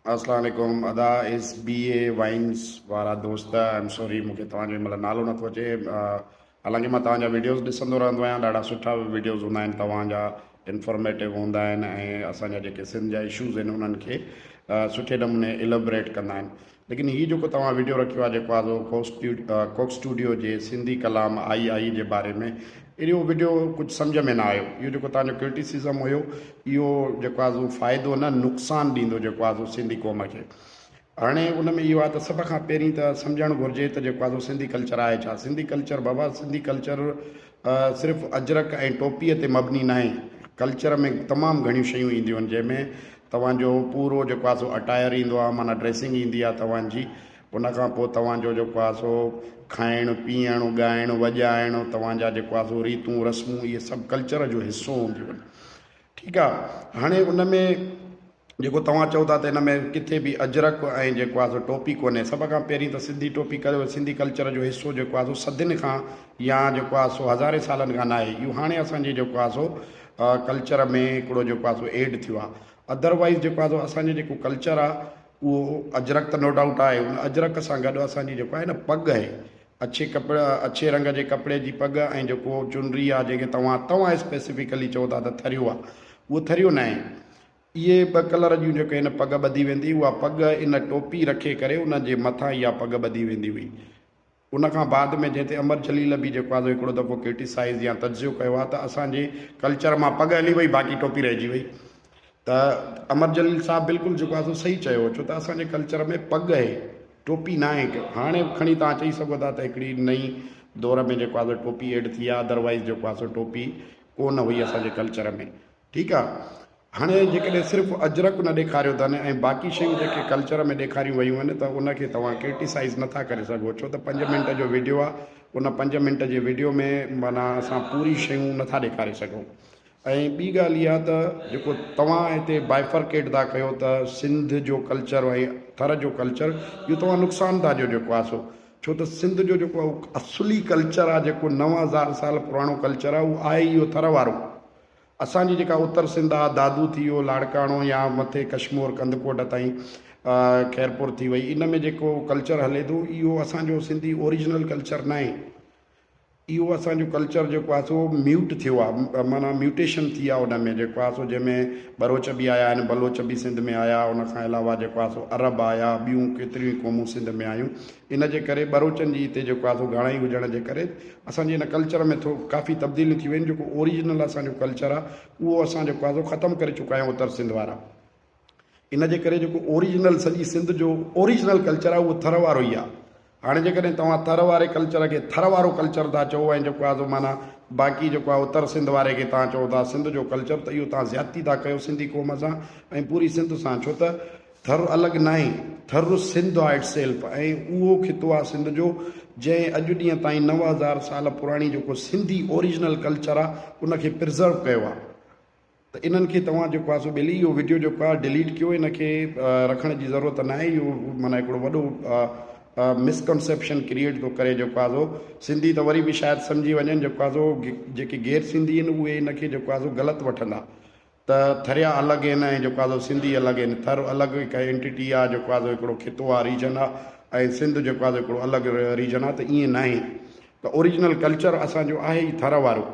اسلام عليڪم ادا ايس بي اي وائنس وارا دوست I am sorry مونکي توهان جو هن مهل نالو نٿو اچي حالانڪه مان توهان جا ويڊيوز ڏسندو رهندو آهيان ڏاڍا سٺا ويڊيوز هوندا آهن توهان جا انفارميٽو هوندا آهن ۽ اسان جا جيڪي سنڌ جا اشوز آهن انهن کي سٺي نموني اليبريٽ ڪندا آهن ليڪن هي جيڪو توهان ويڊيو رکيو آهي جيڪو آهي سو ڪوڪ اسٽوڊيو جي سنڌي ڪلام آئي آئي جي باري ۾ اهو وڊيو ڪجهه سمجهه ۾ نه آيو. اهو جيڪو توهان جو ڪرٽيسزم هيو اهو جيڪو آهي سو فائدو نه نقصان ڏيندو جيڪو آهي سو سنڌي قوم کي. هاڻي ان ۾ اهو آهي ته سڀ کان پهرين ته سمجهڻ گهرجي ته جيڪو آهي سو سنڌي ڪلچر آهي ڇا؟ سنڌي ڪلچر بابا سنڌي ڪلچر صرف اجرڪ ۽ ٽوپيء تي مبني ناهي. ڪلچر ۾ تمام گهڻيون شيون اينديون آهن جنهن ۾ توهان جو پورو جيڪو آهي سو اٽائر ايندو آهي معنيٰ ڊريسنگ ايندي آهي توهان جي ان کان پوء توهان جو جيڪو آهي سو کائڻ، پيئڻ، ڳائڻ، وڄائڻ، توهان جا جيڪو آهي سو ريتون رسمون اهي سڀ ڪلچر جو حصو هونديون آهن. ٺيڪ آهي هاڻي ان ۾ جيڪو توهان چئو ٿا ته ان ۾ ڪٿي به اجرڪ ۽ جيڪو آهي سو ٽوپي ڪونهي. سڀ کان پهرين ته سنڌي ٽوپي سنڌي ڪلچر جو حصو جيڪو آهي سو صدين کان يا جيڪو آهي سو هزارين سالن کان ناهي. اهو هاڻي اسان جي جيڪو آهي سو ڪلچر ۾ هڪڙو جيڪو آهي سو ايڊ ٿيو آهي. ادروائيز جيڪو آهي سو اسان جو جيڪو ڪلچر آهي اهو اجرڪ ته نو ڊائوٽ آهي ان اجرڪ سان گڏ اسان جي جيڪو آهي نه پڳ آهي اڇي ڪپڙي اڇي رنگ جي ڪپڙي جي پڳ ۽ جيڪو چنري آهي جنهن کي توهان توهان اسپيسفڪلي چئو ٿا ته ٿريو آهي اهو ٿريو ناهي اهي ٻه ڪلر جون جيڪي هن پڳ ٻڌي ويندي اها پڳ ان ٽوپي رکي ڪري ان جي مٿان اها پڳ ٻڌي ويندي هئي ان کان بعد ۾ جنهن تي امر جليل به جيڪو آهي سو هڪڙو دفعو ڪرٽيسائيز يا تجزيو ڪيو آهي ته اسان جي ڪلچر مان پڳ هلي وئي باقي ٽوپي رهجي وئي ته امر جليل صاحب بلڪل جيڪو آهي سو صحيح چيو ڇو ته اسان جي ڪلچر ۾ پڳ آهي ٽوپي ناهي هاڻي کڻي توهان چئي سگهو ٿا ته هڪڙي نئين دور ۾ جيڪو آهي سو ٽوپي ايڊ ٿي آهي ادروائيز جيڪو آهي سو ٽوپي ڪو نه هئي اسان جي ڪلچر ۾ ٺيڪ آ هاڻي جيڪڏهن صرف اجرڪ نه ڏيکاريو اٿن ۽ باقي شيون جيڪي ڪلچر ۾ ڏيکاريون ويون آهن ته ان کي توهان ڪرٽيسائيز نه ٿا ڪري سگهو ڇو ته پنج منٽ جو وڊيو آ ان پنج منٽ جي وڊيو ۾ معنيٰ اسان پوري شيون نه ٿا ڏيکاري سگهون ۽ ٻي ڳالهه اها ته جيڪو توهان هتي بائفرڪيٽ ٿا ڪيو ته سنڌ جو ڪلچر ۽ ٿر جو ڪلچر اهو توهان نقصان ٿا ڏيو جيڪو آ سو ڇو ته سنڌ جو جيڪو اصلي ڪلچر آ جيڪو 9000 سال پراڻو ڪلچر آ اهو آهي اهو ٿر وارو اسان جي جيڪا اتر سنڌ آ، دادو ٿي ويو، لاڙڪاڻو يا مٿي ڪشمور ڪنڌڪوٽ تائين خيرپور ٿي وئي، ان ۾ جيڪو ڪلچر هلي ٿو اهو اسان جو سنڌي اوريجنل ڪلچر ناهي. اهو اسان جو ڪلچر جيڪو آ سو ميوٽ ٿيو آ، معنيٰ ميوٽيشن ٿي آ ان ۾ جيڪو آ سو جنهن ۾ ٻروچ به آيا آهن، بلوچ به سنڌ ۾ آيا، ان کان علاوه جيڪو آ سو عرب آيا، ٻيون ڪيتريون ئي قومون سنڌ ۾ آيون. ان جي ڪري ٻروچن جي هتي جيڪو آ سو گهڻائي هجڻ جي ڪري اسان جي هن ڪلچر ۾ ٿورو ڪافي تبديليون ٿي ويون آهن جيڪو اوريجنل اسان جو ڪلچر آ اهو اسان جيڪو آ سو ختم ڪري چڪا آهيون اتر سنڌ وارا ان جي ڪري جيڪو اوريجنل سڄي سنڌ جو اوريجنل ڪلچر آ اهو ٿر وارو ئي آ هاڻي جيڪڏهن توهان ٿر واري ڪلچر کي ٿر وارو ڪلچر ٿا چئو ۽ جيڪو آ سو معنيٰ باقي جيڪو آ اتر سنڌ واري کي توهان چئو ٿا سنڌ جو ڪلچر ته اهو توهان زيادتي ٿا ڪيو سنڌي قوم سان ۽ پوري سنڌ سان ڇو ته ٿر الڳ ناهي، ٿر سنڌ آ it self ۽ اهو خطو آ سنڌ جو جنهن اڄ ڏينهن تائين 9000 سال پراڻي جيڪو سنڌي اوريجنل ڪلچر آ ان کي پرزرو ڪيو آ ته انهن کي توهان جيڪو آ سو ٻيلي اهو وڊيو جيڪو آ ڊليٽ ڪيو ان کي رکڻ جي ضرورت ناهي اهو معنيٰ هڪڙو وڏو مسڪنسيپشن ڪريئيٽ ٿو ڪري جيڪو آ سو سنڌي ته وري به شايد سمجهي وڃن جيڪو آ سو جيڪي غير سنڌي آهن اهي ان کي جيڪو آ سو غلط وٺندا ته ٿريا الڳ آهن ۽ جيڪو آ سو سنڌي الڳ آهن. ٿر الڳ هڪ اينٽيٽي آ جيڪو آ سو هڪڙو خطو آ ريجن آ ۽ سنڌ جيڪو آ سو هڪڙو الڳ ريجن آ ته ائين ناهي ته اوريجنل ڪلچر اسان جو آهي ئي ٿر وارو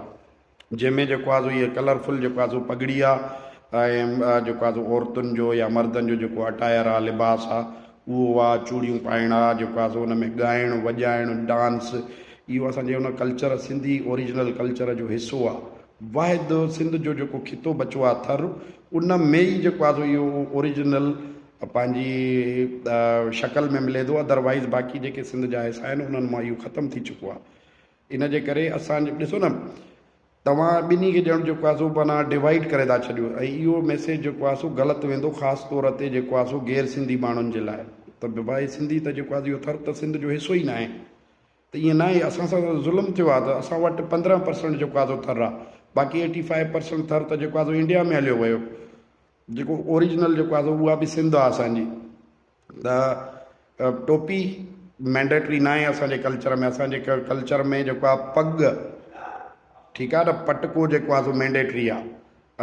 جنهن ۾ جيڪو آ سو هيء ڪلرفل جيڪو آ سو پڳڙي آ ۽ جيڪو آ سو عورتن جو يا مردن جو جيڪو اٽائر آ لباس آ اهو آ چوڙيون پائڻ آ جيڪو آ سو ان ۾ ڳائڻ وڄائڻ ڊانس اهو اسان جي ان ڪلچر سنڌي اوريجنل ڪلچر جو حصو آ واحد سنڌ جو جيڪو خطو بچو آهي ٿر ان ۾ ئي جيڪو آهي سو اهو اوريجنل پنهنجي شڪل ۾ ملي ٿو ادروائيز باقي جيڪي سنڌ جا حصا آهن انهن مان اهو ختم ٿي چڪو آهي ان جي ڪري اسان ڏسو نه توهان ٻنهي کي ڄڻ جيڪو آهي سو معنيٰ ڊوائيڊ ڪري ٿا ڇڏيو ۽ اهو ميسيج جيڪو آهي سو غلط ويندو خاص طور تي جيڪو آهي سو غير سنڌي ماڻهن جي لاء ته ڀائي سنڌي ته جيڪو آهي اهو ٿر ته سنڌ جو حصو ئي ناهي ته ائين ناهي اسان سان ته ظلم ٿيو آهي ته اسان وٽ 15 پرسنٽ جيڪو آهي سو ٿر آهي باقي ايٽي فائيو پرسنٽ ٿر ته جيڪو آهي سو انڊيا ۾ هليو ويو جيڪو اوريجنل جيڪو آهي سو اها به سنڌ آهي اسان جي ته ٽوپي مينڊيٽري ناهي اسان جي ڪلچر ۾ اسان جي ڪلچر ۾ جيڪو آهي پڳ ٺيڪ آهي نه پٽڪو جيڪو آهي سو مينڊيٽري آهي.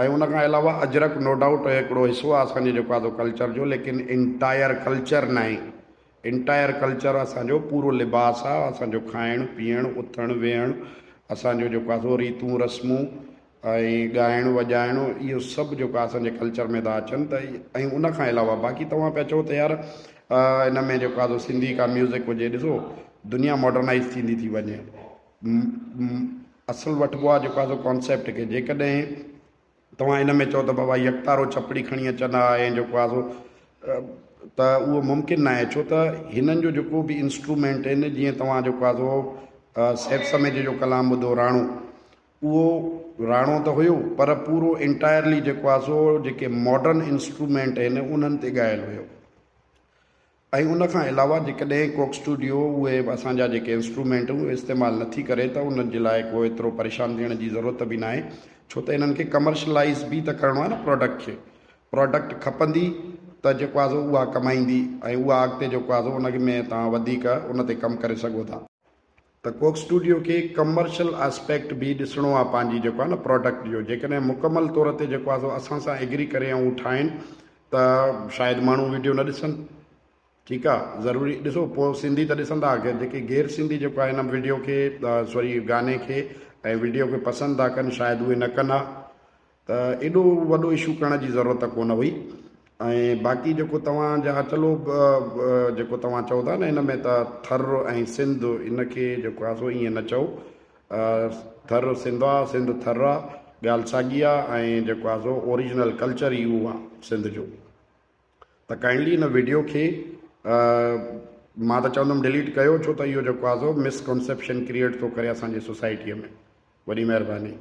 ۽ ان کان علاوه اجرڪ نو ڊائوٽ هڪڙو حصو آهي اسان جي جيڪو آهي سو ڪلچر جو ليڪن انٽائر ڪلچر ناهي. انٽائر ڪلچر اسان جو پورو لباس آهي، اسان جو کائڻ پيئڻ، اٿڻ ويهڻ، اسان جو جيڪو آهي سو ريتون رسمون ۽ ڳائڻ وڄائڻ اهو سڀ جيڪو آهي اسان جي ڪلچر ۾ ٿا اچن ته ۽ ان کان علاوه باقي توهان پيا چئو ته يار ان ۾ جيڪو آهي سو سنڌي ڪا ميوزڪ هجي ڏسو دنيا ماڊرنائز ٿيندي ٿي وڃي. اصل وٺبو آهي جيڪو آهي سو ڪانسيپٽ کي جيڪڏهن توهان ان ۾ چئو ته بابا يڪتارو ڇپڙي کڻي اچن ها ۽ جيڪو آهي سو ته اهو ممڪن ناهي ڇو ته هنن جو جيڪو به انسٽرومينٽ آهن جيئن توهان جيڪو آهي سو سيف سميجي جو ڪلام ٻڌو راڻو اهو راڻو ته هيو پر پورو انٽائرلي جيڪو آهي سو جيڪي ماڊرن انسٽرومينٽ آهن انهن تي ڳايل هيو ۽ ان کان علاوه جيڪڏهن ڪوڪ اسٽوڊيو اهي اسان جا جيڪي انسٽرومينٽ اهي استعمال نٿي ڪري ته انهن جي لاء ڪو ايترو پريشان ٿيڻ جي ضرورت به ناهي ڇو ته انهن کي ڪمرشلائيز به ته ڪرڻو آهي نه پراڊڪٽ کي پراڊڪٽ کپندي ته جيڪو آهي سو اها ڪمائيندي ۽ اها اڳتي جيڪو آهي سو ان ۾ توهان وڌيڪ ان تي ڪم ڪري سگهو ٿا. ته ڪوڪ اسٽوڊيو کي ڪمرشل آسپيڪٽ به ڏسڻو آهي پنهنجي جيڪو آهي نه پراڊڪٽ جو جيڪڏهن مڪمل طور تي جيڪو آهي سو اسان سان ايگري ڪري ۽ هو ٺاهين ته شايد ماڻهو وڊيو نه ڏسن ٺيڪ آ ضروري ڏسو پو سنڌي ته ڏسندا جيڪي غير سنڌي جيڪو آهي هن وڊيو کي سوري گاني کي ۽ وڊيو کي پسند ٿا ڪن شايد اهي نه ڪن ها ته ايڏو وڏو اشو ڪرڻ جي ضرورت ڪونه هئي ۽ باقي جيڪو توهان جا چلو جيڪو توهان چئو ٿا نه هن ۾ ته ٿر ۽ سنڌ ان کي جيڪو آ سو ائين نه چئو ٿر سنڌ آ سنڌ ٿر آ ڳالهه ساڳي آ ۽ جيڪو آ سو اوريجنل ڪلچر ئي اهو آ سنڌ جو ته ڪائنڊلي ان ويڊيو کي مان ته چوندم ڊليٽ ڪيو ڇو ته اهو جيڪو آ سو مس ڪانسيپشن ڪريئيٽ ٿو ڪري اسان جي سوسائٽي ۾ وڏي مهرباني.